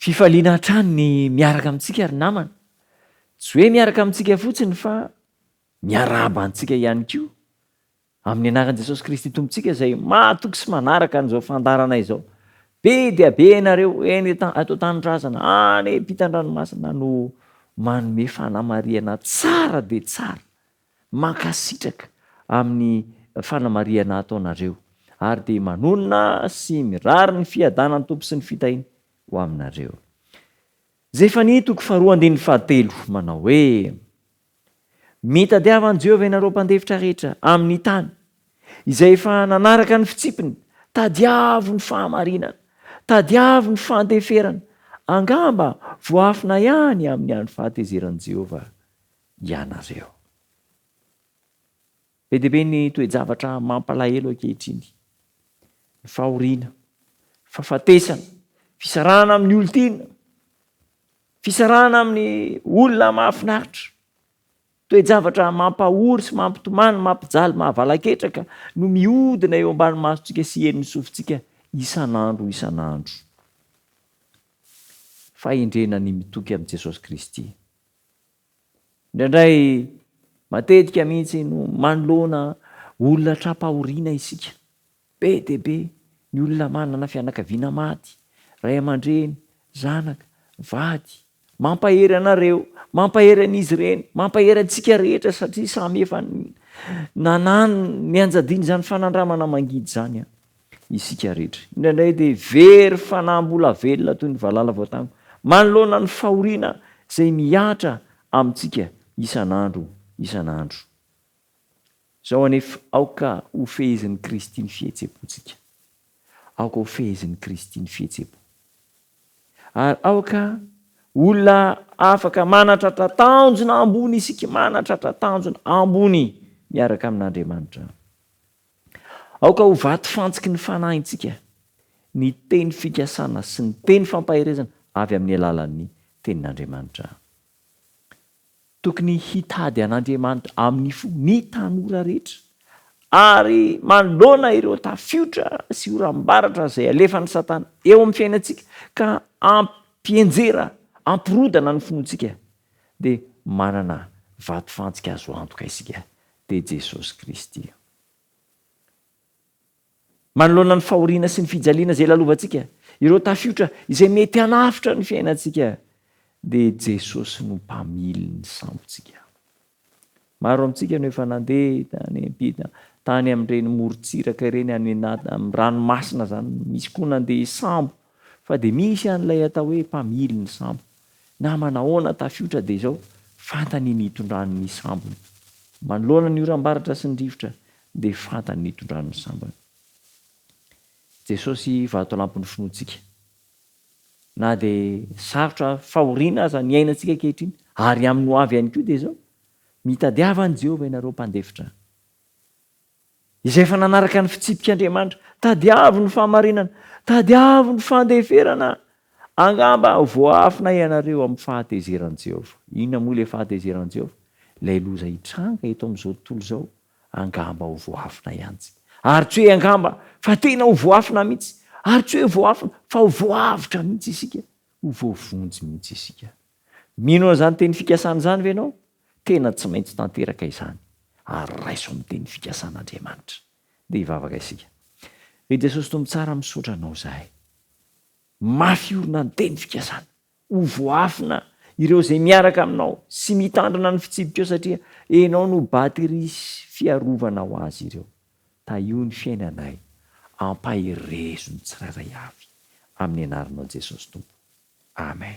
Fifaliana hatrany ny miaraka amintsika ry namana. Tsy hoe miaraka amintsika fotsiny fa miarahaba antsika ihany koa amin'ny anaran'i Jesosy Kristy Tompontsika izay mahatoky sy manaraka an'izao fandaharana izao. Be dia be ianareo eny ato an-tanindrazana, any ampitan-dranomasina no manome fanamarihana tsara dia tsara. Mankasitraka amin'ny fanamarihana ataonareo ary dia manonona sy mirary ny fiadanan'ny Tompo sy ny fitahiany ho aminareo. Zefania toko faharoa andininy fahatelo manao hoe, Mitadiava an'i Jehovah ianareo mpandefitra rehetra amin'ny tany, izay efa nanaraka ny fitsipiny, tadiavo ny fahamarinana, tadiavo ny fandeferana, angamba voafina ihany amin'ny andro fahatezeran'i Jehovah ianareo. Be dia be ny toe-javatra mampalahelo ankehitriny. Ny fahoriana, fahafatesana, fisarahana amin'ny olon-tiana, fisarahana amin'ny olona mahafinaritra. Toe-javatra mampahory sy mampitomany, mampijaly, mahavalaketraka no mihodina eo ambany masontsika sy henon'ny sofintsika isan'andro isan'andro. Fahendrena ny mitoky amin'i Jesosy Kristy. Indraindray, matetika mihitsy no manoloana olona tra-pahoriana isika. Be dia be ny olona manana fianakaviana maty, ray aman-dreny, zanaka, vady. Mampahery anareo, mampahery an'izy ireny, mampahery antsika rehetra satria samy efa nanan nianjadian'izany fanandramana mangidy izany isika rehetra. Indraindray dia very fanahy mbola velona toy ny valala voatango manoloana ny fahoriana izay mihatra amintsika isan'andro isan'andro. Izao anefa, aoka hofehezin'i Kristy ny fihetseham-pontsika. Aoka hofehezin'i Kristy ny fihetseham-po. Ary aoka olona afaka manatratra tanjona ambony isika, manatratra tanjona ambony miaraka amin'Andriamanitra. Aoka ho vatofantsiky ny fanahintsika ny teny fikasana sy ny teny fampaherezana avy amin'ny alalan'ny Tenin'Andriamanitra. Tokony hitady an'Andriamanitra amin'ny fo ny tanora rehetra, ary manoloana ireo tafiotra sy oram-baratra izay alefan'i Satana eo amin'ny fiainantsika ka hampianjera, hampirodana ny finoantsika, dia manana vatofantsika azo antoka isika, dia Jesosy Kristy. Manoloana ny fahoriana sy ny fijaliana izay lalovantsika, ireo tafiotra izay mety hanafotra ny fiainantsika, dia Jesosy no mpamily ny sambontsika. Maro amintsika no efa nandeha tany ampita, tany amin'ireny morontsiraka ireny, any anaty, amin'ny ranomasina izany, misy koa nandeha sambo, fa dia misy an'ilay atao hoe mpamily ny sambo. Na manahoana tafiotra dia izao, fantany ny hitondrany ny sambony. Manoloana ny oram-baratra sy ny rivotra dia fantany ny hitondrany ny sambony. Jesosy vatolampin'ny finoantsika. Na dia sarotra fahoriana aza ny iainantsika ankehitriny, ary amin'ny ho avy ihany koa dia izao, mitadiava an'i Jehovah ianareo mpandefitra. Izay efa nanaraka ny fitsipik'Andriamanitra. Tadiavo ny fahamarinana, tadiavo ny fandeferana. Angamba voaafina ianareo amin'ny fahatezeran'i Jehovah. Inona moa ilay fahatezeran'i Jehovah? Ilay loza hitranga eto amin'izao tontolo izao, angamba ho voaafina ihany isika. Ary tsy hoe angamba, fa tena ho voaafina mihitsy. Ary tsy hoe voaafina, fa ho voavotra mihitsy isika. Ho voavonjy mihitsy isika. Mino an'izany teny fikasana izany ve ianao? Tena tsy maintsy tanteraka izany, ary raiso amin'ny teny fikasan'Andriamanitra. Dia hivavaka isika. Ry Jesosy Tompo tsara, misaotra Anao izahay. Mafy orina ny teny fikasana. Ho voafina ireo izay miaraka Aminao sy mitandrina ny fitsipikao satria Ianao no batterie sy fiarovana ho azy ireo. Tahio ny fiainanay. Ampaherezo ny tsirairay avy. Amin'ny anaranao Jesosy Tompo. Amen.